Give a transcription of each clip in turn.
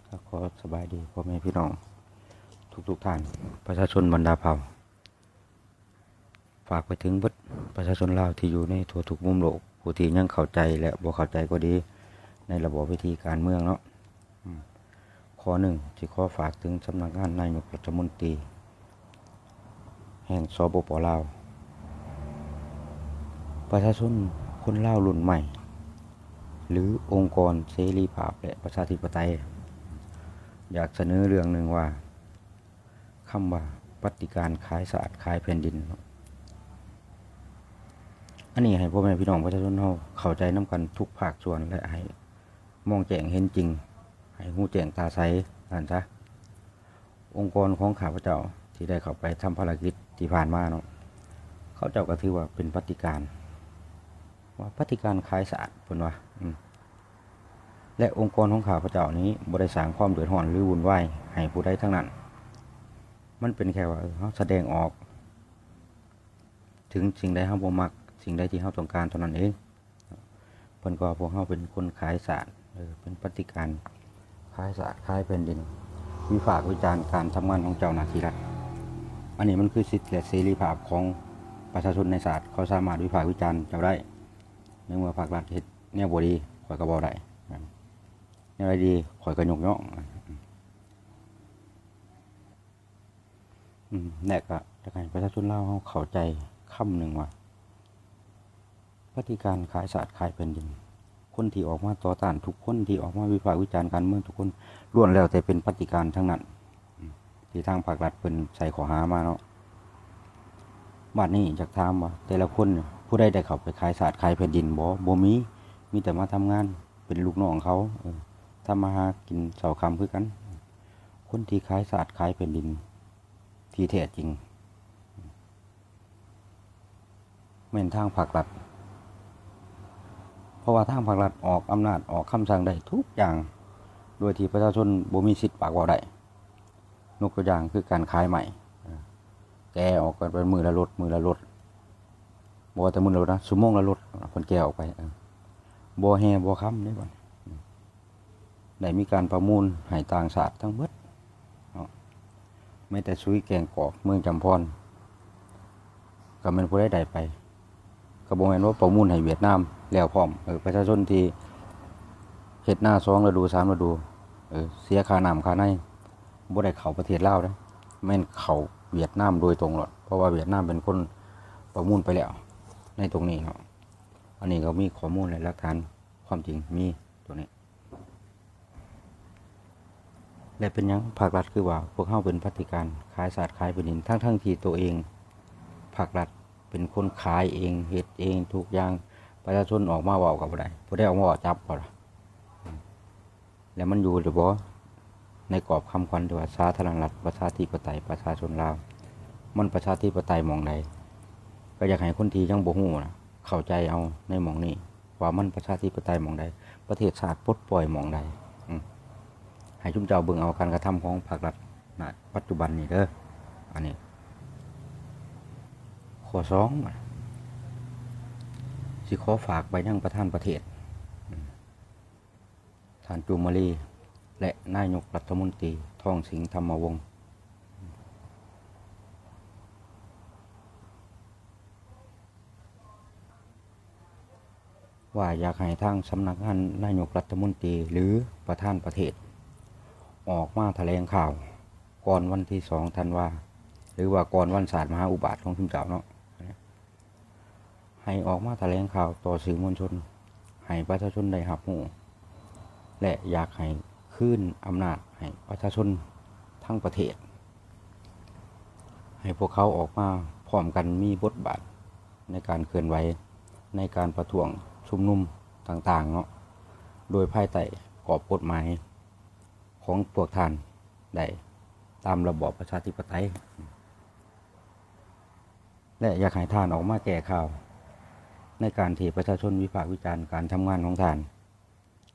ກໍຂໍສະບາຍດີພໍ່ແມ່ພີ່ນ້ອງທຸກໆທ່ານ ປະຊາຊົນບັນດາເຜົ່າ. ຝາກໄປເຖິງເບິດປະຊາຊົນລາວທີ່ຢູ່ໃນທົ່ວທຸກມຸມໂລກ ຜູ້ທີ່ຍັງເຂົ້າໃຈ ແລະ ບໍ່ເຂົ້າໃຈກໍດີ ໃນລະບອບວິທີການເມືອງເນາະ. ອືມ ຂໍ້ໜຶ່ງທີ່ຂໍຝາກເຖິງສຳນັກງານນາຍົກລັດຖະມົນຕີແຫ່ງ ສປປ ລາວ, ປະຊາຊົນຄົນລາວລຸ້ນໃໝ່ ຫຼື ອົງກອນເສລີພາບ ແລະ ປະຊາທິປະໄຕ ຢາກສະເໜີເລື່ອງໜຶ່ງວ່າ ຄຳວ່າປະຕິການຂາຍຊາດຂາຍແຜ່ນດິນເນາະ. ອັນນີ້ໃຫ້ພໍ່ແມ່ພີ່ນ້ອງປະຊາຊົນເຮົາເຂົ້າໃຈນຳກັນທຸກພາກສ່ວນ ແລະ ໃຫ້ມອງແຈ້ງເຫັນຈິງ, ໃຫ້ຮູ້ແຈ້ງຕາໃສວ່າຊັ້ນຊະ. ອົງກອນຂອງຂ້າພະເຈົ້າທີ່ໄດ້ເຂົ້າໄປທຳພາລະກິດທີ່ຜ່ານມາເນາະ, ເຂົາເຈົ້າກໍຖືວ່າເປັນປະຕິການ, ວ່າປະຕິການຂາຍຊາດ ເພິ່ນວ່າ. ອືມ ແລະ ອົງກອນຂອງຂ້າພະເຈົ້ານີ້ບໍ່ໄດ້ສ້າງຄວາມເດືອດຮ້ອນ ຫຼື ວຸ່ນວາຍໃຫ້ຜູ້ໃດທັງນັ້ນ. ມັນເປັນແຄ່ວ່າ ເອີ ເຮົາສະແດງອອກເຖິງສິ່ງໃດເຮົາບໍ່ມັກ, ສິ່ງໃດທີ່ເຮົາຕ້ອງການເທົ່ານັ້ນເອງ. ເພິ່ນກໍວ່າພວກເຮົາເປັນຄົນຂາຍຊາດ, ເອີ ເປັນປະຕິການຂາຍຊາດຂາຍແຜ່ນດິນ, ວິພາກວິຈານການທຳງານຂອງເຈົ້າໜ້າທີ່ລັດ. ອັນນີ້ມັນຄືສິດ ແລະ ເສລີພາບຂອງປະຊາຊົນໃນຊາດ, ເຂົາສາມາດວິພາກວິຈານເຈົ້າໄດ້. ໃນເມື່ອພາກລັດເຮັດແນວບໍ່ດີ ຂ້ອຍກໍເວົ້າໄດ້, ແນວໃດດີ ຂ້ອຍກໍຍົກຍ້ອງ. ອືມ ແລະ ກໍຢາກໃຫ້ປະຊາຊົນລາວເຮົາເຂົ້າໃຈຄຳໜຶ່ງວ່າ ປະຕິການຂາຍຊາດຂາຍແຜ່ນດິນ. ຄົນທີ່ອອກມາຕໍ່ຕ້ານທຸກຄົນ, ທີ່ອອກມາວິພາກວິຈານການເມືອງທຸກຄົນ ລ້ວນແລ້ວແຕ່ເປັນປະຕິການທັງນັ້ນ ອືມ ທີ່ທາງພາກລັດເພິ່ນໃສ່ຂໍ້ຫາມາເນາະ. ບາດນີ້ຢາກຖາມວ່າ ແຕ່ລະຄົນ ຜູ້ໃດໄດ້ເຂົ້າໄປຂາຍຊາດຂາຍແຜ່ນດິນບໍ່? ບໍ່ມີ, ມີແຕ່ມາທຳງານເປັນລູກນ້ອງເຂົາ, ເອີ ທຳມາຫາກິນເຊົ້າຄ່ຳຄືກັນ. ຄົນທີ່ຂາຍຊາດຂາຍແຜ່ນດິນທີ່ແທ້ຈິງ ແມ່ນທາງພາກລັດ, ເພາະວ່າທາງພາກລັດອອກອຳນາດ ອອກຄຳສັ່ງໄດ້ທຸກຢ່າງ ໂດຍທີ່ປະຊາຊົນບໍ່ມີສິດປາກເວົ້າໄດ້. ຍົກຕົວຢ່າງຄືການຂາຍໄມ້, ແກ່ອອກກັນເປັນມື້ລະລົດ, ມື້ລະລົດ, ບໍ່ວ່າແຕ່ມື້ລະລົດນະ, ຊົ່ວໂມງລະລົດ ເພິ່ນແກ່ອອກໄປ, ບໍ່ແຮ່ບໍ່ຄຳເດ້ບັດນີ້. ໄດ້ມີການປະມູນໃຫ້ຕ່າງຊາດທັງເບິດເນາະ, ແມ້ແຕ່ສຸຍແກ້ງກອກ ເມືອງຈຳພອນ ກໍແມ່ນຜູ້ໃດໄດ້ໄປ, ກໍບໍ່ແມ່ນວ່າປະມູນໃຫ້ຫວຽດນາມແລ້ວພ້ອມ. ເອີ ປະຊາຊົນທີ່ເຮັດນາສອງລະດູ ສາມລະດູ ເອີ ເສຍຄ່ານ້ຳຄ່າໃນ ບໍ່ໄດ້ເຂົ້າປະເທດລາວເດ້, ແມ່ນເຂົ້າຫວຽດນາມໂດຍຕົງໂລດ, ເພາະວ່າຫວຽດນາມເປັນຄົນປະມູນໄປແລ້ວໃນຕົງນີ້ເນາະ. ອັນນີ້ກໍມີຂໍ້ມູນ ແລະ ຫຼັກຖານຄວາມຈິງມີຕົງນີ້. ແລະ ເປັນຫຍັງພາກລັດຄືວ່າພວກເຮົາເປັນປະຕິການຂາຍຊາດຂາຍແຜ່ນດິນ ທັງໆທີ່ໂຕເອງ ພາກລັດເປັນຄົນຂາຍເອງ ເຮັດເອງທຸກຢ່າງ, ປະຊາຊົນອອກມາເວົ້າກໍບໍ່ໄດ້, ຜູ້ໃດອອກມາເວົ້າຈັບເອົາລະ. ແລະ ມັນຢູ່ຫຼືບໍ່ໃນກອບຄຳຂວັນທີ່ວ່າ ສາທາລະນະລັດ ປະຊາທິປະໄຕ ປະຊາຊົນລາວ? ມັນປະຊາທິປະໄຕໝ່ອງໃດ? ກໍຢາກໃຫ້ຄົນທີ່ຍັງບໍ່ຮູ້ນະ ເຂົ້າໃຈເອົາໃນໝ່ອງນີ້ ວ່າມັນປະຊາທິປະໄຕໝ່ອງໃດ, ປະເທດຊາດປົດປ່ອຍໝ່ອງໃດ. ອືມ ໃຫ້ຊຸມເຈົ້າເບິ່ງເອົາການກະທຳຂອງພາກລັດ ນະ ປັດຈຸບັນນີ້ເດີ. ອັນນີ້ ຂໍ້ສອງ ຊິຂໍຝາກໄປຍັງປະທານປະເທດ ອືມ ທ່ານ ຈູມມາລີ ແລະ ນາຍົກລັດຖະມົນຕີ ທອງສິງ ທຳມະວົງ ວ່າຢາກໃຫ້ທາງສຳນັກງານນາຍົກລັດຖະມົນຕີ ຫຼື ປະທານປະເທດ ອອກມາຖະແຫຼງຂ່າວກ່ອນວັນທີສອງທັນວາ ຫຼືວ່າກ່ອນວັນຊາດມະຫາອຸບາດຂອງຊຸມເຈົ້າເນາະ, ໃຫ້ອອກມາຖະແຫຼງຂ່າວຕໍ່ສື່ມວນຊົນ ໃຫ້ປະຊາຊົນໄດ້ຮັບຮູ້ ແລະ ຢາກໃຫ້ຄືນອຳນາດໃຫ້ປະຊາຊົນທັງປະເທດ, ໃຫ້ພວກເຂົາອອກມາພ້ອມກັນມີບົດບາດ ໃນການເຄື່ອນໄຫວ ໃນການປະທ້ວງຊຸມນຸມຕ່າງໆເນາະ, ໂດຍພາຍໃຕ້ກອບກົດໝາຍຂອງພວກທ່ານໄດ້ຕາມລະບອບປະຊາທິປະໄຕ ແລະ ຢາກໃຫ້ທ່ານອອກມາແກ້ຂ່າວ ໃນການທີ່ປະຊາຊົນວິພາກວິຈານການທຳງານຂອງທ່ານ.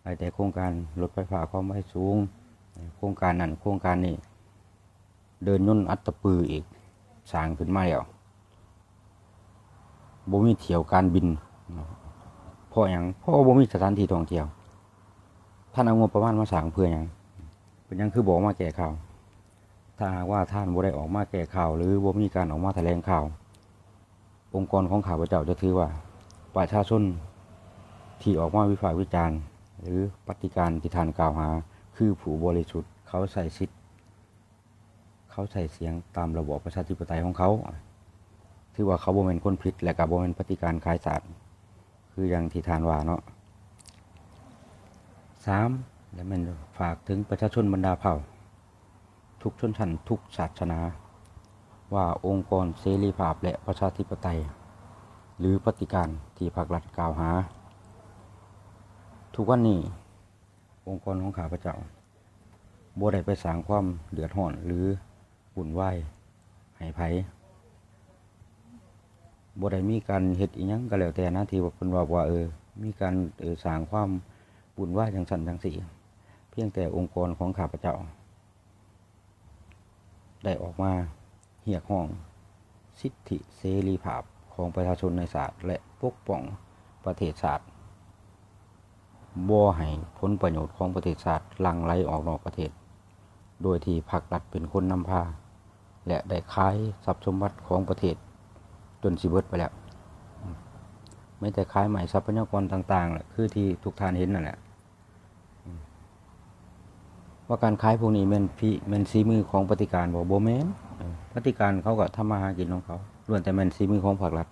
ໄດ້ແຕ່ໂຄງການລົດໄຟຟ້າຄວາມໄວສູງ, ໂຄງການນັ້ນໂຄງການນີ້, ເດີ່ນຍົນອັດຕະປືອີກ ສ້າງຂຶ້ນມາແລ້ວ ບໍ່ມີຖ້ຽວການບິນ. ເພາະຫຍັງ? ເພາະວ່າບໍ່ມີສະຖານທີ່ທ່ອງທ່ຽວ. ທ່ານເອົາງົບປະມານມາສ້າງເພື່ອຫຍັງ? ເປັນຫຍັງຄືບໍ່ອອກມາແກ້ຂ່າວ? ຖ້າຫາກວ່າທ່ານບໍ່ໄດ້ອອກມາແກ້ຂ່າວ ຫຼື ບໍ່ມີການອອກມາຖະແຫຼງຂ່າວ, ອົງກອນຂອງຂ້າພະເຈົ້າຈະຖືວ່າ ປະຊາຊົນທີ່ອອກມາວິພາກວິຈານ ຫຼື ປະຕິການທີ່ທ່ານກ່າວຫາ ຄືຜູ້ບໍລິສຸດ, ເຂົາໃຊ້ສິດ ເຂົາໃຊ້ສຽງຕາມລະບອບປະຊາທິປະໄຕຂອງເຂົາ, ຖືວ່າເຂົາບໍ່ແມ່ນຄົນຜິດ ແລະ ກໍບໍ່ແມ່ນປະຕິການຂາຍຊາດ ຄືຢ່າງທີ່ທ່ານວ່າເນາະ. ສາມ ແລະ ແມ່ນຝາກເຖິງປະຊາຊົນບັນດາເຜົ່າ ທຸກຊົນຊັ້ນ ທຸກສາສະໜາ ວ່າອົງກອນເສລີພາບ ແລະ ປະຊາທິປະໄຕ ຫຼື ປະຕິການທີ່ພັກລັດກ່າວຫາ ທຸກວັນນີ້ ອົງກອນຂອງຂ້າພະເຈົ້າ ບໍ່ໄດ້ໄປສ້າງຄວາມເດືອດຮ້ອນ ຫຼື ວຸ່ນວາຍໃຫ້ໃຜ, ບໍ່ໄດ້ມີການເຮັດອີ່ຫຍັງກໍແລ້ວແຕ່ນະ ທີ່ວ່າເພິ່ນເວົ້າວ່າ ເອີ ມີການ ເອີ ສ້າງຄວາມວຸ່ນວາຍຈັ່ງຊັ້ນຈັ່ງຊີ້. ພຽງແຕ່ອົງກອນຂອງຂ້າພະເຈົ້າ ໄດ້ອອກມາຮຽກຮ້ອງສິດທິເສລີພາບຂອງປະຊາຊົນໃນຊາດ ແລະ ປົກປ້ອງປະເທດຊາດ, ບໍ່ໃຫ້ຜົນປະໂຫຍດຂອງປະເທດຊາດຫຼັ່ງໄຫຼອອກນອກປະເທດ ໂດຍທີ່ພັກລັດເປັນຄົນນຳພາ ແລະ ໄດ້ຂາຍຊັບສົມບັດຂອງປະເທດຈົນຊິເບິດໄປແລ້ວ. ແມ້ແຕ່ຂາຍໄມ້ຊັບພະຍາກອນຕ່າງໆ ແຫຼະ ຄືທີ່ທຸກທ່ານເຫັນນັ້ນແຫຼະ. ວ່າການຂາຍພວກນີ້ແມ່ນ ແມ່ນສີມືຂອງປະຕິການບໍ່? ບໍ່ແມ່ນ. ເອີ ປະຕິການເຂົາກໍທຳມາຫາກິນຂອງເຂົາ, ລ້ວນແຕ່ແມ່ນສີມືຂອງພາກລັດ.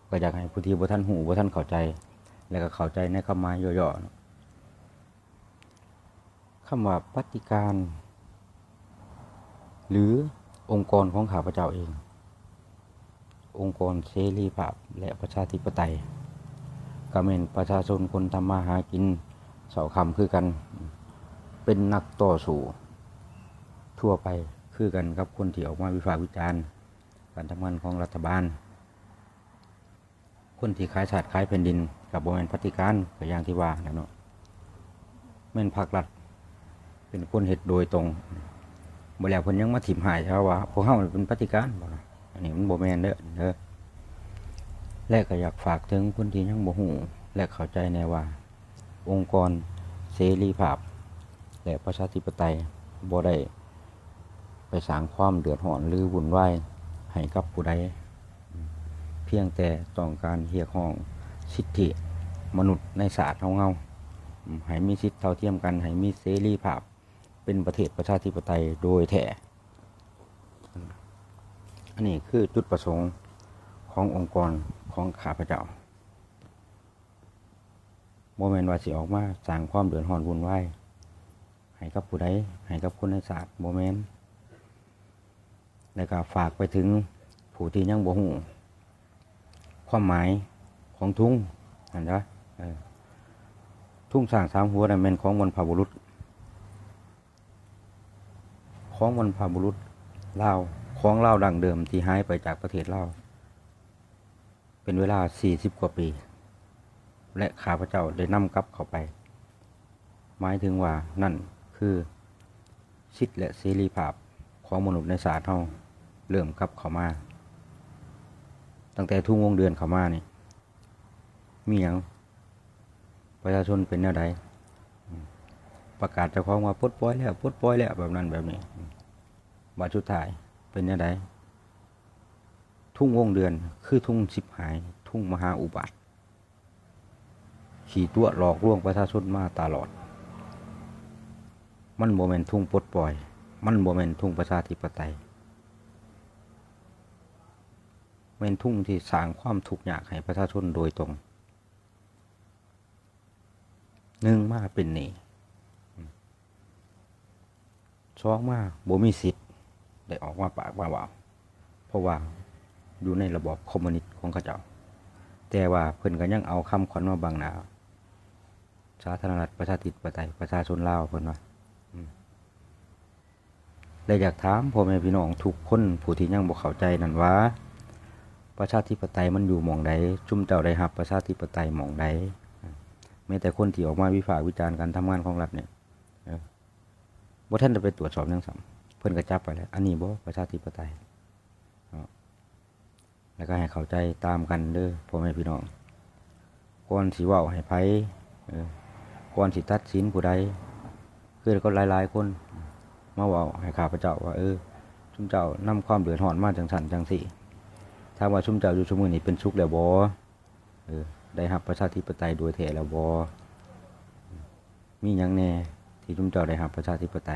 ກໍຢາກໃຫ້ຜູ້ທີ່ບໍ່ທັນຮູ້ ບໍ່ທັນເຂົ້າໃຈ ແລະ ກໍເຂົ້າໃຈໃນຄຳໝາຍຫຍໍ້ໆ. ຄຳວ່າປະຕິການ ຫຼື ອົງກອນຂອງຂ້າພະເຈົ້າເອງ, ອົງກອນເສລີພາບ ແລະ ປະຊາທິປະໄຕ ກໍແມ່ນປະຊາຊົນຄົນທຳມາຫາກິນເຊົ້າຄ່ຳຄືກັນ, ເປັນນັກຕໍ່ສູ້ທົ່ວໄປຄືກັນກັບຄົນທີ່ອອກມາວິພາກວິຈານການທຳງານຂອງລັດຖະບານ. ຄົນທີ່ຂາຍຊາດຂາຍແຜ່ນດິນກໍບໍ່ແມ່ນປະຕິການ, ກໍຢ່າງທີ່ວ່າແຫຼະເນາະ, ແມ່ນພັກລັດເປັນຄົນເຮັດໂດຍຕົງ. ບໍ່ແລ້ວເພິ່ນຍັງມາຖິ້ມຮ້າຍເຮົາວ່າ ພວກເຮົາເປັນປະຕິການບໍ່? ອັນນີ້ມັນບໍ່ແມ່ນເດີ ເດີ. ແລະ ກໍຢາກຝາກເຖິງຄົນທີ່ຍັງບໍ່ຮູ້ ແລະ ເຂົ້າໃຈແດ່ວ່າ ອົງກອນເສລີພາບ ແລະ ປະຊາທິປະໄຕບໍ່ໄດ້ ໄປສ້າງຄວາມເດືອດຮ້ອນ ຫຼື ວຸ່ນວາຍໃຫ້ກັບຜູ້ໃດ, ພຽງແຕ່ຕ້ອງການຮຽກຮ້ອງສິດທິມະນຸດໃນຊາດຂອງເຮົາ, ໃຫ້ມີສິດເທົ່າທຽມກັນ, ໃຫ້ມີເສລີພາບ, ເປັນປະເທດປະຊາທິປະໄຕໂດຍແທ້. ອັນນີ້ຄືຈຸດປະສົງຂອງອົງກອນຂອງຂ້າພະເຈົ້າ. ບໍ່ແມ່ນວ່າຊິອອກມາສ້າງຄວາມເດືອດຮ້ອນວຸ່ນວາຍໃຫ້ກັບຜູ້ໃດ, ໃຫ້ກັບຄົນໃນຊາດ, ບໍ່ແມ່ນ. ແລ້ວກໍຝາກໄປເຖິງຜູ້ທີ່ຍັງບໍ່ຮູ້ຄວາມໝາຍຂອງທຸງຫັ້ນເດີ. ເອີ ທຸງຊ້າງສາມຫົວນັ້ນແມ່ນຂອງບັນພະບຸລຸດ, ຂອງບັນພະບຸລຸດລາວ, ຂອງລາວດັ້ງເດີມທີ່ຫາຍໄປຈາກປະເທດລາວ ເປັນເວລາສີ່ສິບກວ່າປີ ແລະ ຂ້າພະເຈົ້າໄດ້ນຳກັບເຂົ້າໄປ, ໝາຍເຖິງວ່ານັ້ນຄືສິດ ແລະ ເສລີພາບຂອງມະນຸດໃນຊາດເຮົາເລີ່ມກັບເຂົ້າມາ. ຕັ້ງແຕ່ທຸງວົງເດືອນເຂົ້າມານີ້ ມີຫຍັງ? ປະຊາຊົນເປັນແນວໃດ? ປະກາດເຈົ້າຂອງວ່າປົດປ່ອຍແລ້ວ, ປົດປ່ອຍແລ້ວ, ແບບນັ້ນແບບນີ້. ບາດສຸດທ້າຍເປັນແນວໃດ? ທຸງວົງເດືອນຄືທຸງຊິບຫາຍ, ທຸງມະຫາອຸບາດ, ຂີ້ຕົວະຫຼອກລວງປະຊາຊົນມາຕະຫຼອດ. ມັນບໍ່ແມ່ນທຸງປົດປ່ອຍ, ມັນບໍ່ແມ່ນທຸງປະຊາທິປະໄຕ, ແມ່ນທຸງທີ່ສ້າງຄວາມທຸກຍາກໃຫ້ປະຊາຊົນໂດຍຕົງ. ໜຶ່ງມາເປັນໜີ້, ສອງມາບໍ່ມີສິດໄດ້ອອກມາປາກມາເວົ້າ, ເພາະວ່າຢູ່ໃນລະບອບຄອມມູນິດຂອງເຂົາເຈົ້າ, ແຕ່ວ່າເພິ່ນກໍຍັງເອົາຄຳຂວັນມາບັງໜ້າສາທາລະນະລັດປະຊາທິປະໄຕປະຊາຊົນລາວ, ເພິ່ນວ່າ. ແລະ ຢາກຖາມພໍ່ແມ່ພີ່ນ້ອງທຸກຄົນຜູ້ທີ່ຍັງບໍ່ເຂົ້າໃຈນັ້ນວ່າ ປະຊາທິປະໄຕມັນຢູ່ໝ່ອງໃດ? ຊຸມເຈົ້າໄດ້ຮັບປະຊາທິປະໄຕໝ່ອງໃດ? ແມ້ແຕ່ຄົນທີ່ອອກມາວິພາກວິຈານການທຳງານຂອງລັດນີ້ ເອີ ບໍ່ທັນໄດ້ໄປຕວດສອບຫຍັງຊ້ຳ, ເພິ່ນກໍຈັບໄປແລ້ວ. ອັນນີ້ບໍ່ປະຊາທິປະໄຕເນາະ. ແລ້ວກໍໃຫ້ເຂົ້າໃຈຕາມກັນເດີພໍ່ແມ່ພີ່ນ້ອງ, ກ່ອນຊິເວົ້າໃຫ້ໃຜ, ເອີ ກ່ອນຊິຕັດສິນຜູ້ໃດ, ເກີດກັບຫຼາຍໆຄົນມາເວົ້າໃຫ້ຂ້າພະເຈົ້າວ່າ ເອີ ຊຸມເຈົ້ານຳຄວາມເດືອດຮ້ອນມາຈັ່ງຊັ້ນຈັ່ງຊີ້. ຖາມວ່າຊຸມເຈົ້າຢູ່ຊຸມື້ນີ້ເປັນສຸກແລ້ວບໍ່? ເອີ ໄດ້ຮັບປະຊາທິປະໄຕໂດຍແທ້ແລ້ວບໍ່? ມີຫຍັງແດ່ທີ່ຊຸມເຈົ້າໄດ້ຮັບປະຊາທິປະໄຕ?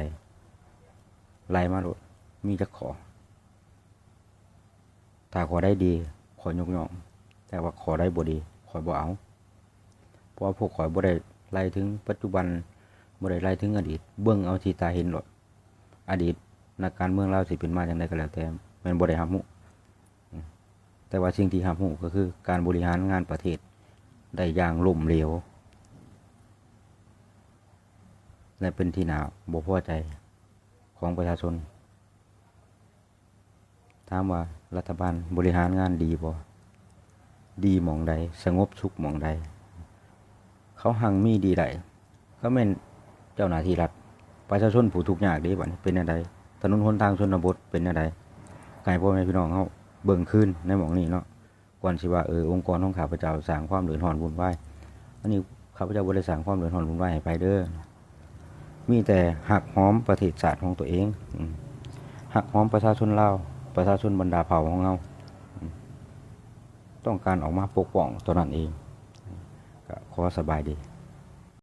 ໄລ່ມາໂລດ ມີຈັກຂໍ້? ຖ້າຂໍ້ໃດດີ ຂ້ອຍຍົກຍ້ອງ, ແຕ່ວ່າຂໍ້ໃດບໍ່ດີ ຂ້ອຍບໍ່ເອົາ. ເພາະວ່າພວກຂ້ອຍບໍ່ໄດ້ໄລ່ເຖິງປັດຈຸບັນ, ບໍ່ໄດ້ໄລ່ເຖິງອະດີດ. ເບິ່ງເອົາທີ່ຕາເຫັນໂລດ. ອະດີດນັກການເມືອງລາວຊິເປັນມາຈັ່ງໃດກໍແລ້ວແຕ່ ແມ່ນບໍ່ໄດ້ຮັບຮູ້. ແຕ່ວ່າສິ່ງທີ່ຮັບຮູ້ກໍຄືການບໍລິຫານງານປະເທດໄດ້ຢ່າງລົ້ມເຫຼວ ແລະ ເປັນທີ່ໜ້າບໍ່ພໍໃຈຂອງປະຊາຊົນ. ຖາມວ່າລັດຖະບານບໍລິຫານງານດີບໍ່? ດີໝ່ອງໃດ? ສະຫງົບສຸກໝ່ອງໃດ? ເຂົາຮັ່ງມີດີໃດ? ເຂົາແມ່ນເຈົ້າໜ້າທີ່ລັດ, ປະຊາຊົນຜູ້ທຸກຍາກເດ້. ບັດນີ້ເປັນແນວໃດ? ຖະໜົນຫົນທາງຊົນນະບົດເປັນແນວໃດ? ໃຫ້ພໍ່ແມ່ພີ່ນ້ອງເຮົາເບິ່ງຄືນໃນໝ່ອງນີ້ເນາະ. ກ່ອນຊິວ່າ ເອີ ອົງກອນຂອງຂ້າພະເຈົ້າສ້າງຄວາມເດືອດຮ້ອນວຸ່ນວາຍ, ອັນນີ້ຂ້າພະເຈົ້າບໍ່ໄດ້ສ້າງຄວາມເດືອດຮ້ອນວຸ່ນວາຍໃຫ້ໃຜເດີ. ມີແຕ່ຮັກຫອມປະເທດຊາດຂອງຕົວເອງ, ຮັກຫອມປະຊາຊົນລາວ, ປະຊາຊົນບັນດາເຜົ່າຂອງເຮົາ ຕ້ອງການອອກມາປົກປ້ອງເທົ່ານັ້ນເອງ. ກໍຂໍສະບາຍດີ.